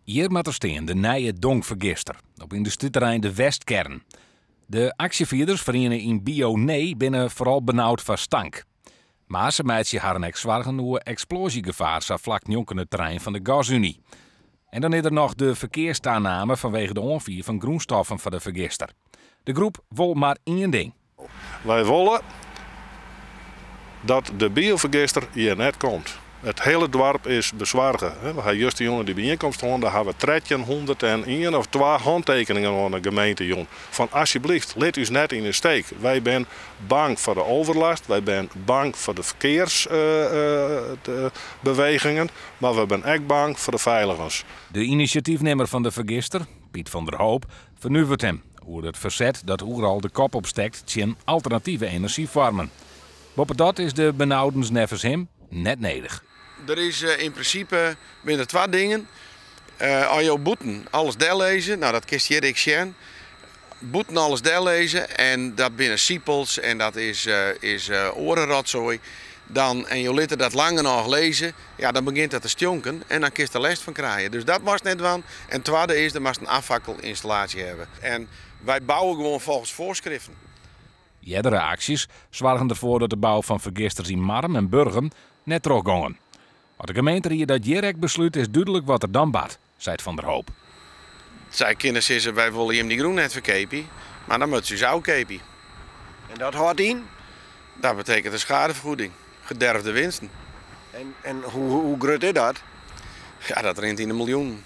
Hjir moat er stean, de nije dongfergister, op yndustryterrein De Westkern. De aksjefierders, feriene yn Bio-Nee, binne foaral benaud foar stank. Mar se meitsje harren ek soargen oer eksploazjegefaar sa flak njonken it terrein fan de Gasunie. En dan is der noch de ferkearstaname fanwege de oanfier fan grûnstoffen foar de fergister. De groep wol mar ien ding. Wy wolle dat de biofergister hjir net komt. It hiele doarp is besoarge. We ha justerjûn dy byienkomst hân, dêr ha we 1301 of twa hantekeningen oan de gemeente jûn. Fan asjebleaft, lit ús net yn 'e steek. Wy binne bang foar de overlast, wy binne bang foar de ferkearsbewegingen, mar we binne ek bang foar de feiligens. De inisjatyfnimmer fan de fergister, Piet van der Hoop, fernuveret him oer it ferset dat oeral de kop opstekt tsjin alternative enerzjyfoarmen. Boppedat is de benaudens neffens him net nedich. Der is yn prinsipe binne der twa dingen. As jo bûten alles dellizze, no dat kinst hjir ek sjen, bûten alles dellizze en dat binne sipels en dat is, is oare rotsoai, dan, en jo litte dat lang genôch lizze, ja, dan begjint dat te stjonken en dan kinst der lêst fan krije. Dus dat moatst net dwaan. En twadde is, dan moatst in afakkelinstallaasje hawwe. En wy bouwe gewoan folgens foarskriften. Eardere aksjes soargen derfoar dat de bou fan fergisters yn Marrum en Burgum net trochgongen. As de gemeenteried dat hjir ek beslút is dúdlik wat der dan bart, seit Van der Hoop. Sy kinne sizze wy wolle jim dy grûn net ferkeapje, mar dan moatte se ús ôfkeapje. En dat hâldt yn? Dat betekent in schadevergoeding, gederfde winsten. En hoe grut is dat? Ja, dat rint yn de miljoenen.